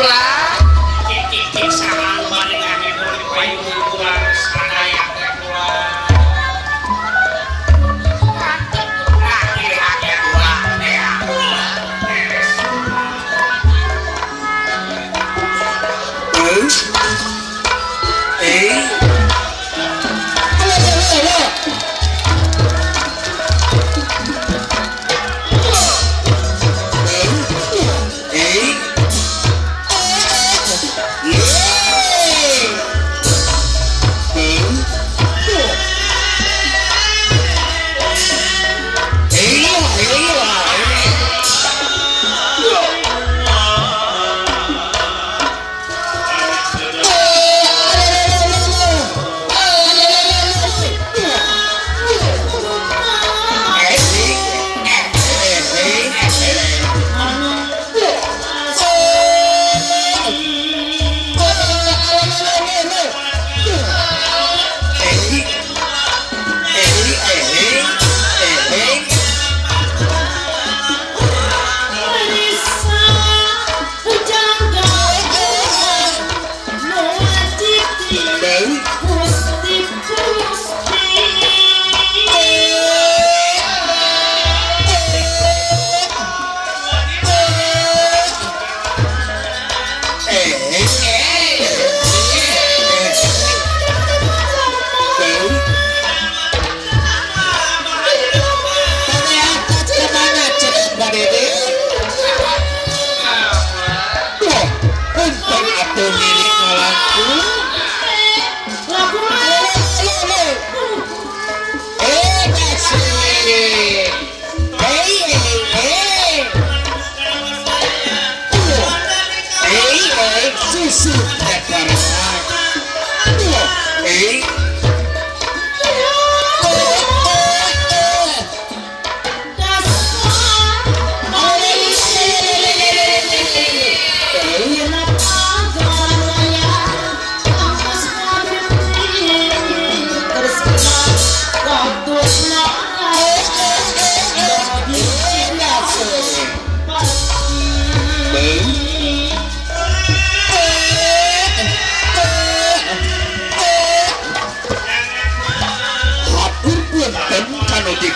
Kula cik-cik saha nu bade ngahibur di payung kula sadaya teh kula. Nah, Giri Harja 2 teh kula. Beres.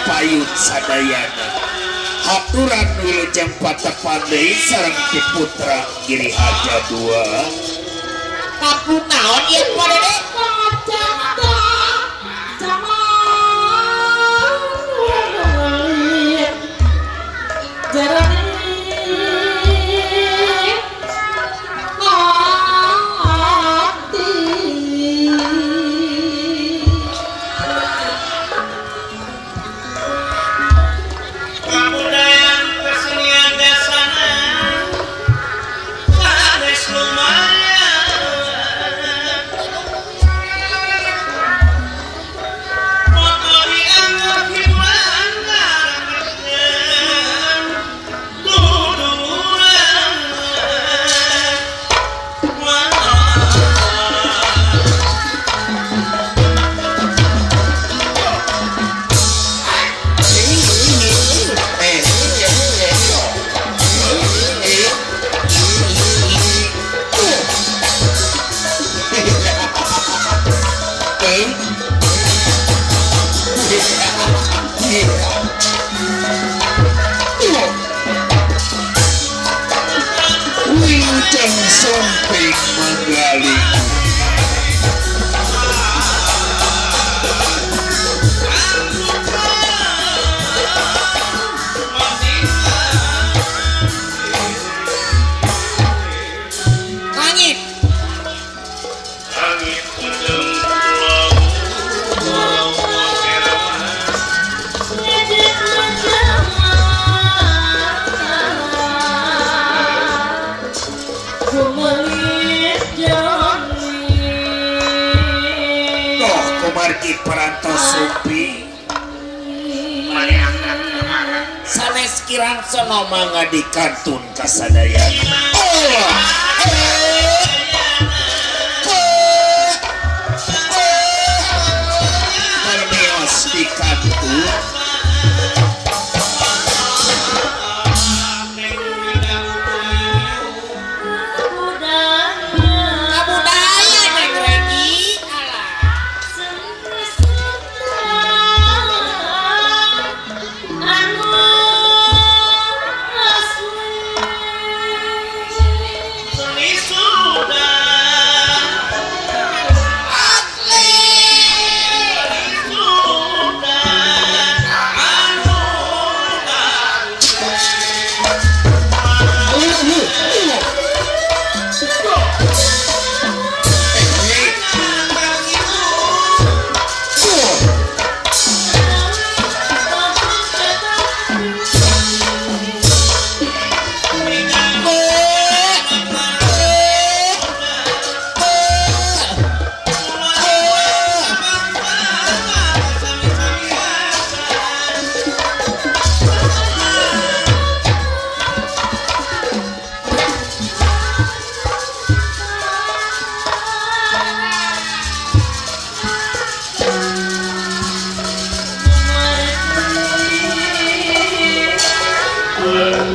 Payun sadayana haturan wilujeng patepan deui sareng Ki Putra Giri Harja 2 kampung naon ieu Pak Dede? Wilujeng sumping manggaling Langit Langit kumargi parantos sumping sanes kirang sono mangga dikantun kasadayana. Permios dikantun Boleh.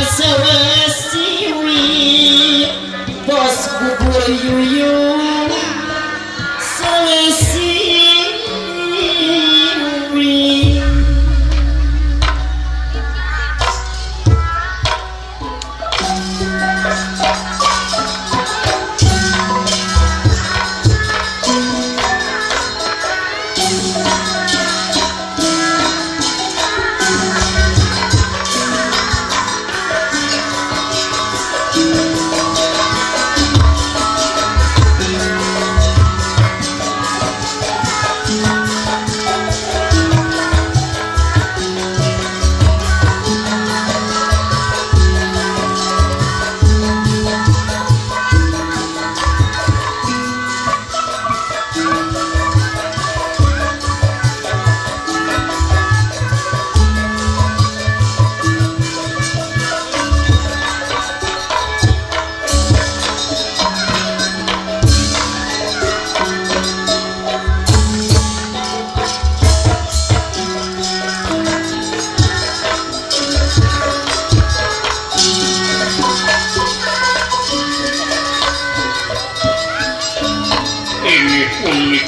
Sewesiwi bos bubur yuyun sewesiwi.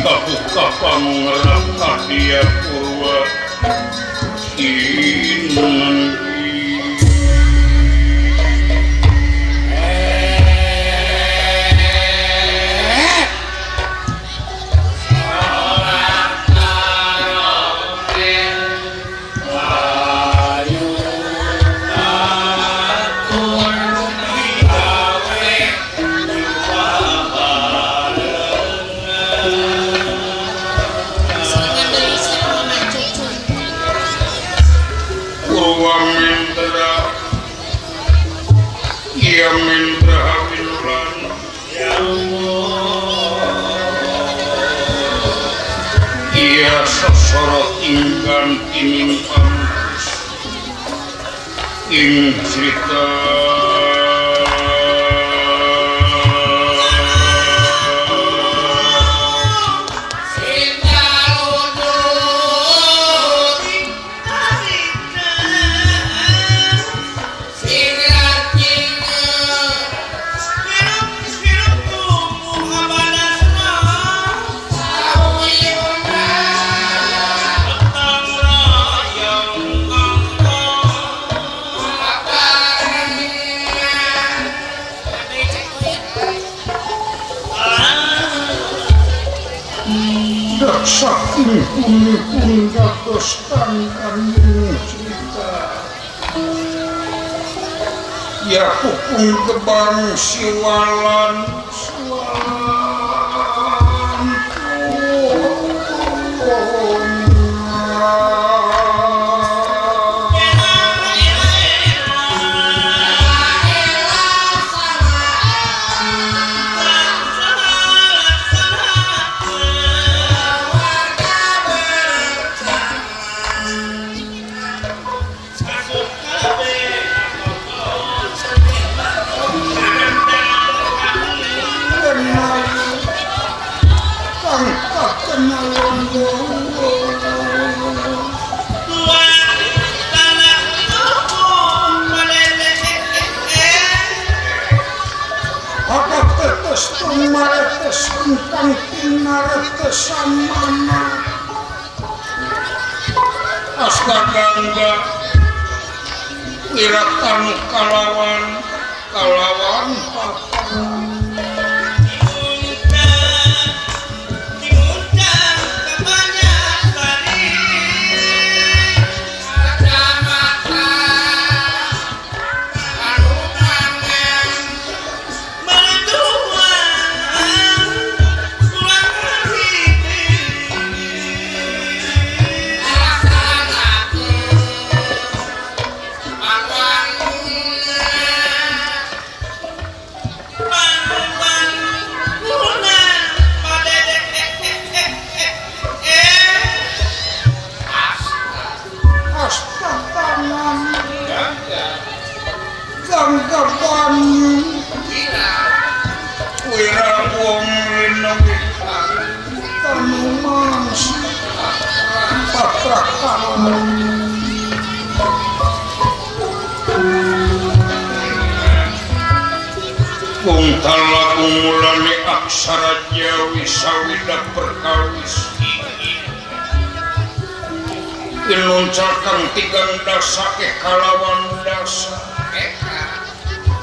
Kabuka pangrah kadia purwa sinanti. Ingkang timing pamungkas ing crita saking bumi dados tangkaning cerita ya hukum gebang siwalan Astagangga wiratan kalawan kalawan Kungtal lagu mulane aksara Jawi sawida perkawis Inuncakan tigang dasa kalawan dasa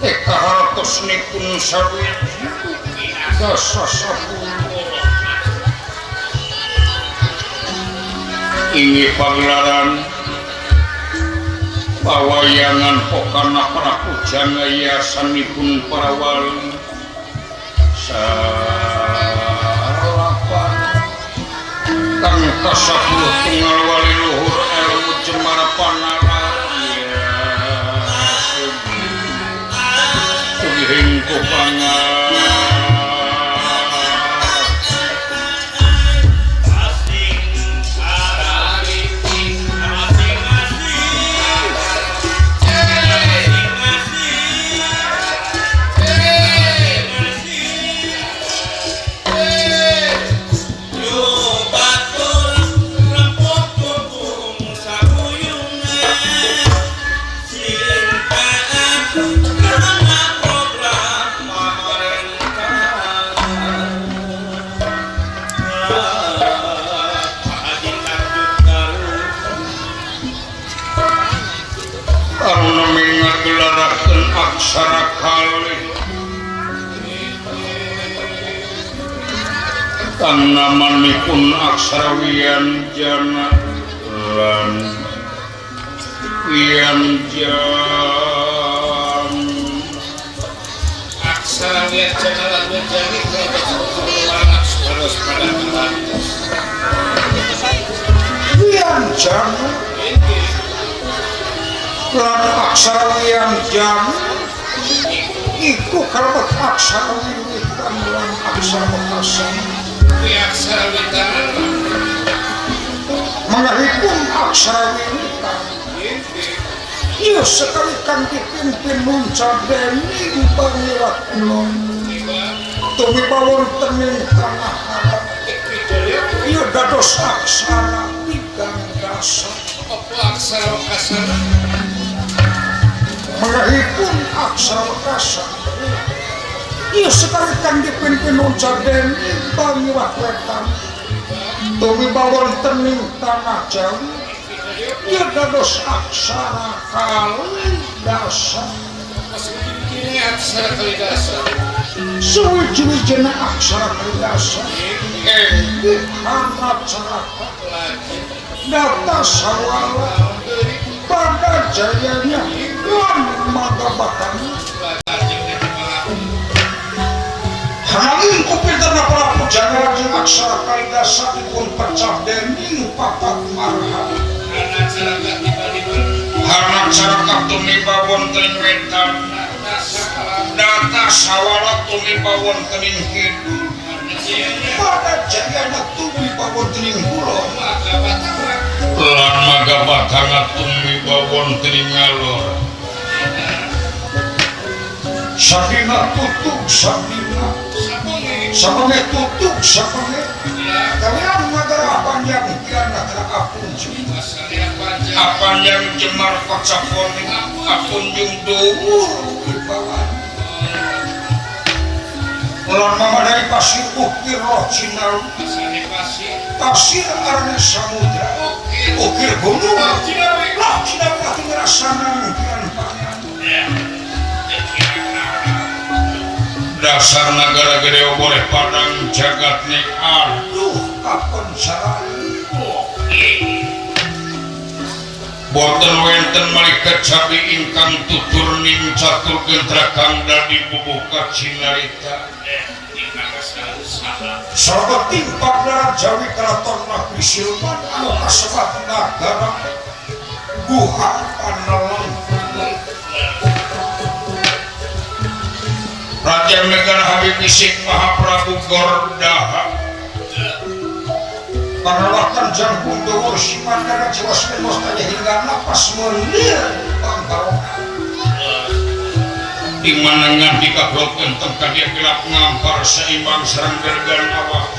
eka hartos nipun sawiji dasa 10 Inggih pagelaran pawayangan pokana para pujangga yasanipun para wali salapan kang kasapuluh tunggal wali luhur ilmu jemara panara sugihing kupangan aksara kalih kang namanipun aksara wianjana lan wianjan aksara wianjana lan wianjani terus pada wianjana lan aksara wianjana iku kalebet aksara wiwitan lan aksara wekasan kuwi aksara wiwitan manahipun aksara wiwitan ieu sekali kang dipimpin muncal dening pangirat enom tumiba wonten ing tanah Arab ieu dados aksara tigang dasa apa aksara wekasan manahipun aksara wekasan ieu sekali kang dipimpin muncal dening pangirat wetan tumiba wonten ing tanah Jawi ieu dados aksara kalidasa aksara kalidasa suwiji-wijina aksara kalidasa inggih hanap caraka data sawala pada jayanya lan magabatan hananging kupinterna para pujangga lajeng aksara kalidasa dipun pecah dening papat marha Hana caraka tumiba wonten ing wetan data sawala tumiba wonten ing kidul pada jayana tumiba wonten ing kulon lan magabatanga tumiba wonten ing ngalor sadina tutuk sadina sapange tutuk sapange kalian nagara panjang kian nagara apunjung apanjang jemar kocapone apunjung dhuwur wibawan lan mamadai pasir ukir roh cinaru pasir arane samudra ukir gunung lah cinawi ati ngrasana kian pangan dasar nagara gede boleh padang jagat nek aduh kapencaraan boten wenten malaikat cabi ingkang tutur ning catur gentra kang dadi bubuka cinarita sarwa timpak Jawi keraton negeri Silman anu kasebat nagara guha paneleng Raja Negara Habib Isik Mahaprabu Gordaha Paralatan jangkung dhuwur simandana jelas memos tanya hingga napas melir panggarokan di mana nganti kablok enteng kadia gelap ngampar seimbang sareng gergan awak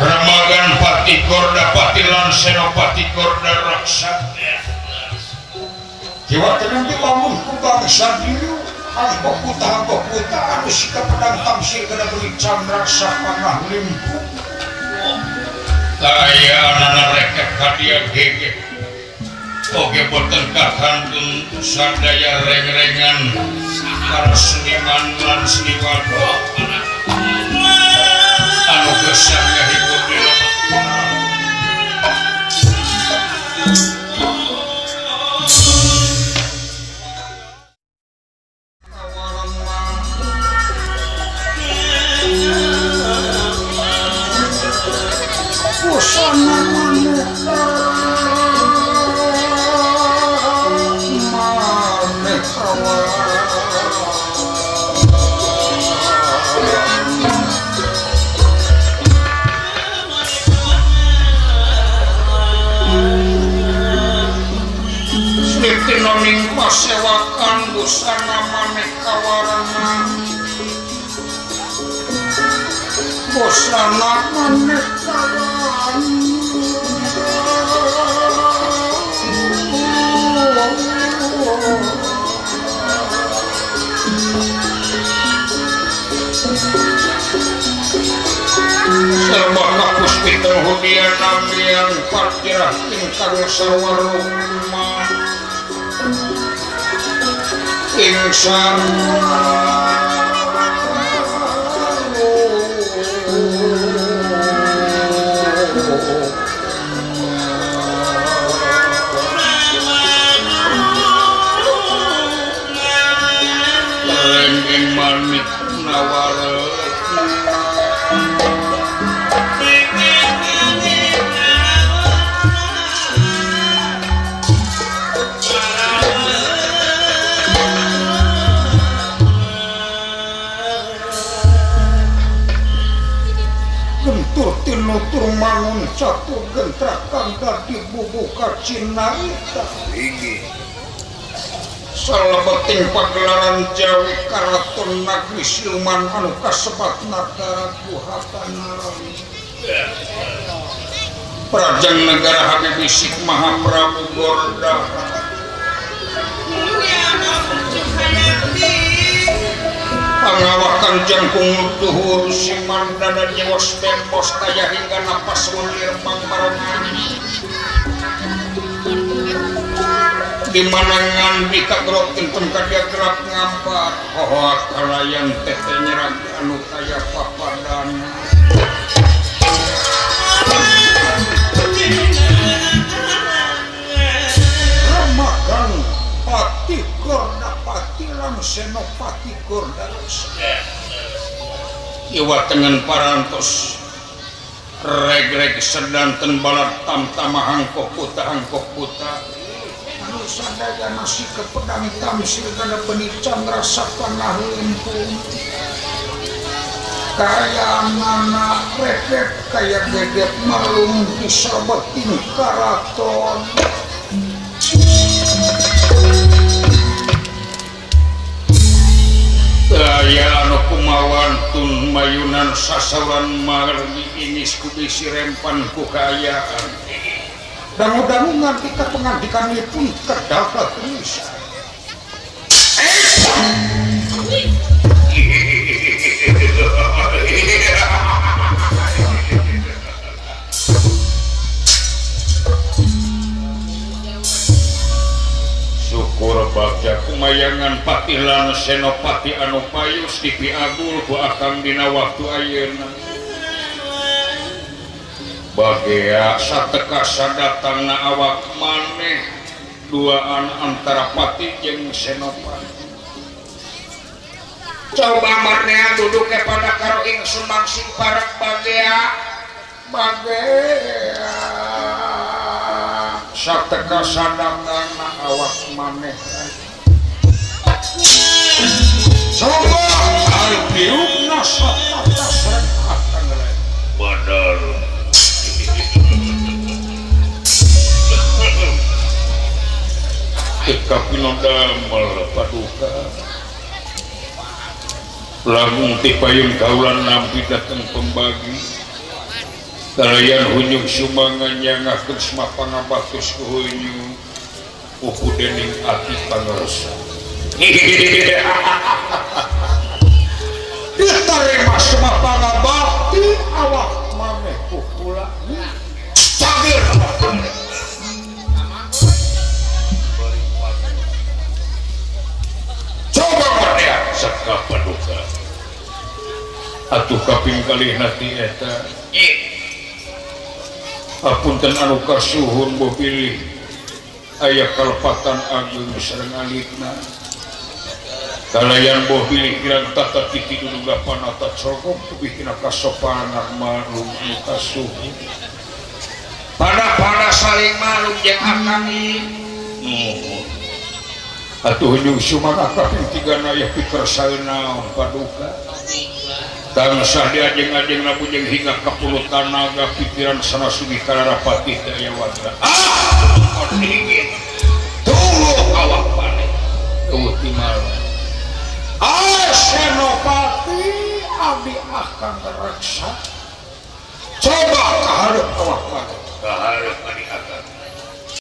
Ramagan Pati Gorda Pati lan Senopati Gorda Raksa Jiwa tenang dibangun kubang sadiu angkok kuta anu sikap pedang tamsir kana beli candra sapangah limpu kaya anak reket kadia gegek oge boten kakantun sadaya reng-rengan para seniman lan seniwati anu gesang ngahibur di busana maneka Tinoning pasewakan busana maneka warna busana maneka warna serba kapuspita hudian namian partirah ingkang sawaruma ing rengeng manik nawara gentur tinutur mangun satu gentrakan dadi bubuka Cinaita inggih salebeting pagelaran Jawi karaton nagri siluman anu kasebat nagara Guhatanarami Prajang negara Habib Isik Mahaprabu Gorda pangawakan jangkung luhur simandana nyewas bembos taya hingga napas welir pangbarongan di manangan dikagrok inten kadia gerak ngampat hohoat kalayan tete nyerag anu kaya papadana Ramagang Pati Gorda Pati lan Senopati Gorda iwa tengen parantos reg-reg sedanten balat tamtama hangkoh puta anu sadaya nasi ke pedang tamsir kana benih candra sapanah limpung kaya nana repep kaya gegep malung di sabeting karaton daya anu kumawantun mayunan sasaran margi inis kubisi rempan ku kaayaan dangu-dangu nganti ka pengandikanipun terdapat tulisan syukur bagja kumayangan patih lan senopati anu payus dipiagul ku akang dina waktu ayeuna bagea sateka sadatangna awak maneh duaan antara patih jeung senopati. Coba marnea duduk kepada karo ingsun mangsing parek bagea bagea sateka sadatangna awak maneh coba albiumna satata sareng akang badal kapinodamel paduka lamun ti payun kaulan nampi dateng pembagi kalayan hunyung sumangan nyangakeun sema pangabatus ku hunyung uku dening ati pangarsa. Diterima semua pangabakti awak maneh ku kula. Cageur awak maneh. Coba merdeka saka paduka. Atuh kaping kalih nati eta. Apunten anu kasuhun boh pilih aya kalepatan ageung sareng alitna. Kalayan boh pilih kirang tata titi duduga panata cogok tebih tina kasopanan malum anu kasuhun. Pada-pada saling malum jeung akang nuhun. Atuh nyung sumangga kaping tigana aya pikersaeun naon paduka. Tansah diajeng-ajeng bujeng hingga ka puluh tanaga pikiran sana sugih kararapatih teh aya wadra. Ah, dingin. Tunggu awak maneh. Eueuh timal. Ah, Senopati abdi akang reksa. Coba kahareup awak maneh. Kahareup ari